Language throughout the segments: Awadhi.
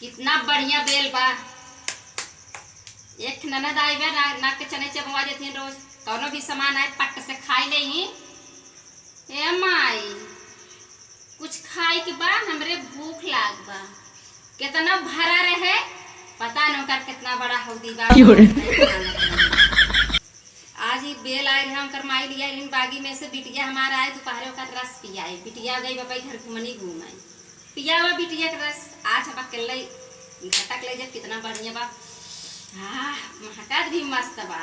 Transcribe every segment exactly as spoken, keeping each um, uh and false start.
कितना बढ़िया बेल बा। एक ननद आई बा, ना, नाक के चने चबवा देती हैं रोज। कौनो भी सामान आए, पट से खाई ले ही। ए माई, कुछ खाए के बा, हमरे भूख लाग बा। कितना भरा रहे, पता न ओकर कितना बड़ा हौदी बा। क्यों रे? आज ही बेल आए रहे, उनकर माई लिया इन बागी में से, बिटिया हमारा आए, दोपहरे ओकर रस पियाए। बिटिया गई बाबा घर घुमनी घूमाए, पियावा बिटिया के रस। आज हम अकेले घटक ले जब कितना बढ़िया बा। आह, महकत भी मस्त बा।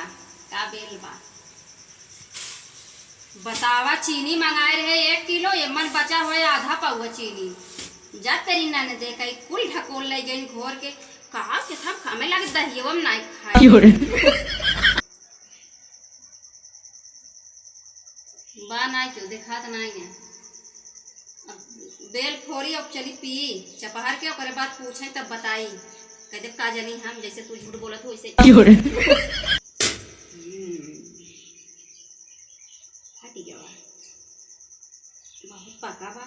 का बेल बा। बतावा, चीनी मंगाए रहे एक किलो, एमन बचा होए आधा पौवा चीनी। जा तेरी ननदे कई कुल ढकोल ले गई घोर के। का के हम खामे लगे दहियवा में नाई खाए। क्यों रे? बा नाई क्यों देखात नाई है। अब बेल फोरी, अब चली पी चपहर के, ओकरे बाद पूछे तब बताई। कह दे का जानी हम, जैसे तू झूठ बोलत हो वैसे। क्यों रे? हम्म। फट गया बा। बहुत पका बा।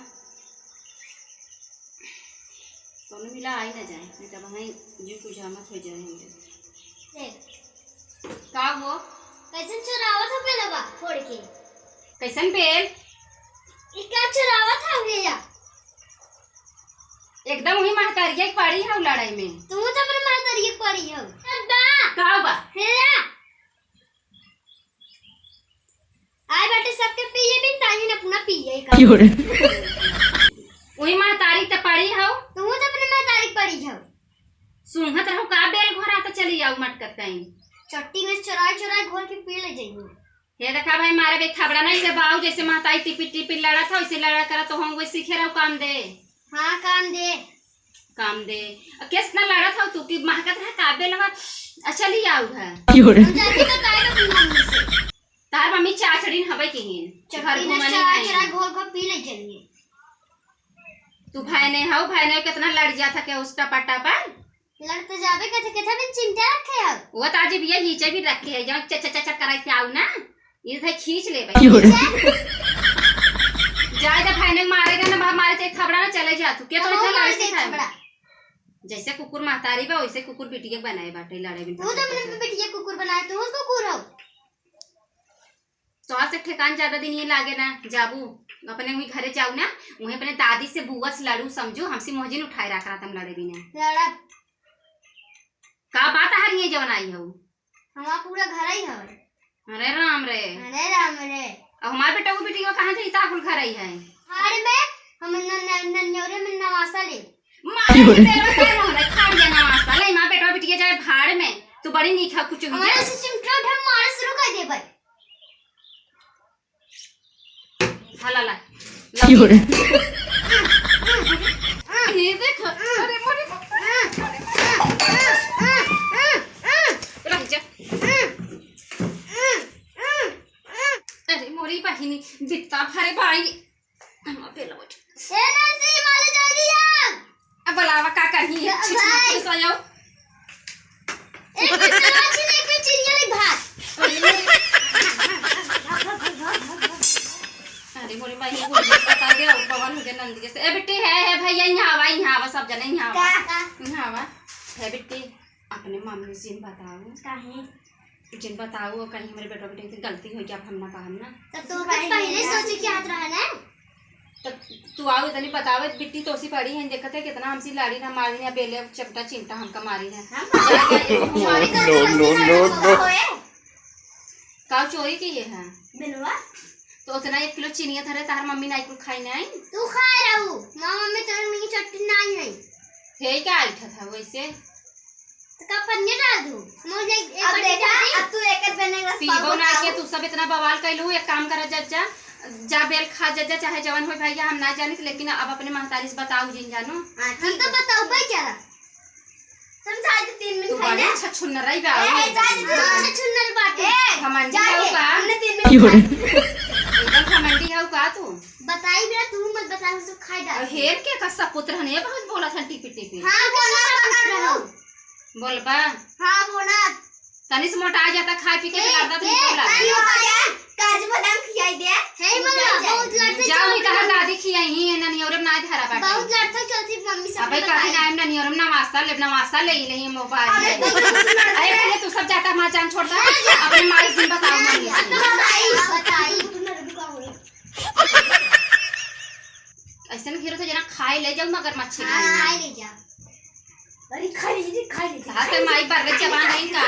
कौनो मिला आई ना जाए, नहीं तो वहीं जीव कुछ आमत हो जाए हमरे। ए। का हो? कैसन चुरावत हो बेलवा फोड़ के? कैसन बेल? ई का चुरावत हो भैया? एकदम वही महतारिया के पड़ी है लड़ाई में। तू तो अपने महतारिया के पड़ी हो। अब्बा! का बा? हेरा! आए बाटे सबके पिए बिन, ताही न अपना पिए का। क्यों रे? वही महतारी त पड़ी हो। तू तो अपने महतारी पड़ी हो। सूंघत रहो का बेल घोरा त चली आऊ मटकत कहीं। चट्टी में चुराई चुराई घोर के पी ले जाइए। हे देखा भाई, मारे बे थबड़ा नहीं से बाऊ, जैसे महतारी टिपी टिपी लड़ा था, वैसे लड़ा करा तो हम वही सीखे रहो काम दे। हाँ, काम दे। काम दे। अब केस ना लड़ा था तू कि महकत रहा का बेलवा। अच्छा, ले आऊ है। क्यों रे? हम जाके बताए तो अपनी मम्मी से। तार मम्मी चाचड़िन हवे किहिन। घर चट्टी में घुमाने चुराई नहीं। चुराई घोर घोर पी ले जाइए। तू भाई नहीं हो, भाई नहीं कितना लड़ जाता के उस टपा टपा। लड़ तो जाबे कथे, कथे बिन चिमटा रखे हो। वो तो आज भी ये नीचे भी रखे है, जहाँ च-, च-, च-, च-, कराई के आओ ना, ये तो खींच ले भाई। क्यों रे? जाए तो भाई ने मारेगा ना, मारे से खबड़ा ना चले जा तू। क्या तो हम इतना मार लड़ाई दे सिखाए? खबड़ा। जैसे कुकुर महतारी बा, वैसे कुकुर बिटिया बनाए बाटे, लड़े बिन तू तो पकड़ अपने पकड़। बिटिया कुकुर बनाए, तू कुकुर हो। तो आज से ठेकान ज्यादा दिन ये लागे ना, जाबू अपने वही घरे जाऊ ना, वहीं अपने दादी से बुआ से लड़ू समझू, हमसे मोहजिन उठाए रख रहा था हम लड़े बिना। लड़ब। का बात हर ये जवन आई हो? हमार पूरा घर ही हवे। अरे राम रे। अरे राम रे। अब हमार बेटा वो बिटिया कहाँ जाई, ता कुल घर ही है। हाड़ में हम न, न, न, नन्योरे में नवासा ले। मारे के बेलवा से मोहरे खाड़ जाना वास्ता। ले, माँ बेटवा बिटिया जाए भाड़ में। तू बड़ी नीक है कुछ हुई हमारे है। से चिमटा उठा मारे शुरू कर दे भाई। हाँ, ला, ला। क्यों रे? ये देख, अरे मोरे बाप। रह जा। अरे मोरी बहिनी, बित्ता भरे भाई। हम अबे लौट। ए नरसी, माले जल्दी आ। अब बुलावा का कहीं, ए छिन भाई। छिन सो जाओ। एक मिनट, एक मिनट, चिड़िया ले भाग। अरे मोरे भाई, ये बोल बता दे, और पवन हो गए नंदी जैसे। ए बिट्टी, है, है भैया, यहाँ आवा, यहाँ आवा, सब जने यहाँ आवा। का? यहाँ आवा। है बिट्टी, अपने मम्मी से बताओ। काहे? जिन बताओ, कहीं हमरे बेटवा बेटी से गलती हो गया, अब हम ना कहम ना। तब तो ओकर पहिले सोचे के हाथ रहा ना। तब तू आओ, इतनी बतावे, बिट्टी तोसी पड़ी है, देखत है कितना हमसे लाड़ी ना मारी ना, बेले चपटा चिमटा हमका मारी है। हम मारी का चोरी करते no, no, no, no। का चोरी की ये है? बिलवा। तो उतना एक किलो चीनिया धरे, तार मम्मी नाई कुल खाई नहीं। तू खाए रहू, माँ मम्मी तोरे मम्मी की चट्टी नहीं है। हे क्या ऐठा था वैसे? तो का पन्नी डाल दूँ? मुझे एक अब बाटी देखा, डाल दी। अब तू एक एक बने बस पीबो पापा ना खाओ। के, तू सब इतना बवाल कैलू, एक काम करा जज्जा, जा बेल खा जज्जा, चाहे जवन होई भैया, हम ना जानित, लेकिन अब अपने महतारी से बताऊ जिन जानो। हाँ, हम ठीक तो है। बताऊ भाई क्या? समझा दे तीन मिनट तू खाई बड़ी ना। अच्छा छुन्नर रही बा। ए, ए, जा दे, तू अच्छा छुन्नर बाटे। ए, घमंडी जा हो दे, का? हमने तीन मिनट क्यों रे? खाई। एकदम घमंडी हो का तू? बताई बेटा, तू मत बता, हम सब खाई डाल। और हेर के का सपुत्र हन, ये बहुत बोला था टिपी टिपी। हाँ, बोला सपुत्र हो। बोलबा? हाँ, बोला। तनी से मोटा जाता, खाए पी के ए, बिगाड़ देता, ए, निकल रहा है। काजू बादाम, काजू बादाम खियाई दे। हे मम्मा, बहुत लड़ते जाओ, चलते ही तहार मम्मी। दादी खियाई ही, एना नहीं और ना धरा बाटे। बहुत लड़ते चलती मम्मी से अबे अपने काफी बताई। टाइम ना नहीं और ना वास्ता ले, ना वास्ता ले ही नहीं मोबाइल अबे है। तू लड़ते अरे पहले तू सब जाता, हमारा जान छोड़ता। अपने माई से बताओ मम्मी से। बताई, बताई। ऐसे में घेरो तो जना खाए ले जाओ मगरमच्छ के। हाँ, खाए ले जा। अरे खाए ले जा, खाए ले जा। हाँ, तो माई पर रे जबान नहीं का।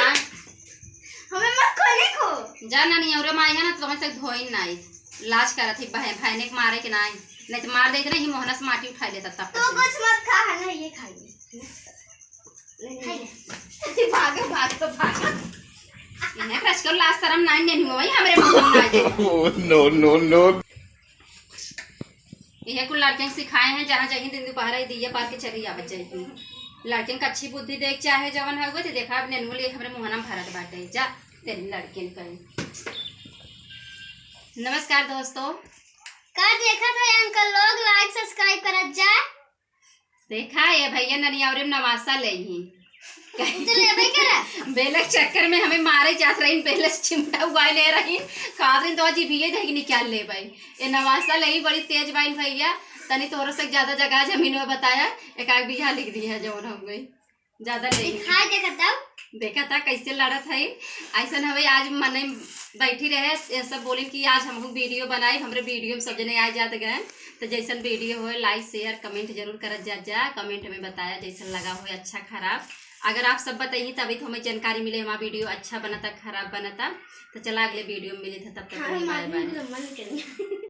हमें मत खोले को। जा ना नहीं, और माई है ना, तो हमें से धोइन नहीं। लाज करत ही बहन, बहन एक मारे के नहीं। नहीं तो मार देते ना, ही मोहना से माटी उठा लेता तब तो। कुछ मत खा, है ना, ये खाइए। नहीं, नहीं। भागो, भागो, भागो। इन्हें क्रच कर लाज शरम नहीं, नहीं हुआ भाई, हमरे मुंह में ना दे। Oh, no, no, no। यह कुल लड़कियन सिखाए हैं, जहाँ जहीं दिन दोपहर ही दिया पार के चली आवत जाएगी। लड़कियन का अच्छी बुद्धि देख चाहे जवन है वो, तो देखा अब नेनुआ लिए हमरे मुहना में भरत बाटे। जा, तेरी लड़कियन कहीं। नमस्कार दोस्तों। का देखत है अंकल लोग, like subscribe करत जा। देखा ये भैया ननियावरे में नवासा ले ही। तो लेबे करा। बेलक चक्कर में हमें मारे जात रही, बेलक चिमटा हुआ ले रही, खातरिन तो जी भैया देख निकाल ले भाई। ये नवासा ले ही बड़ी तेज बाइन भैया, तनी तोरो से ज्यादा जगह जमीन में बताया, एक आध बीघा लिख दी है जौन हम गई, ज्यादा ले ही। खाए देखा तब। देखा था कैसे लड़त है, ऐसन हवे आज मने बैठी रहे, ये सब बोलिन कि आज हमहू वीडियो बनाई, हमरे वीडियो में सब जने आ जात गए। तो जैसन वीडियो होए, like, share, comment जरूर करत जा, जा। Comment में बताया जैसन लगा होए, अच्छा खराब। अगर आप सब बताइए तभी तो हमें जानकारी मिले, हमारा वीडियो अच्छा बनता, खराब बनता। तो चला अगले वीडियो में मिले थे, तब तक हाँ, के लिए हम bye आदमी bye। को मन करेंगे।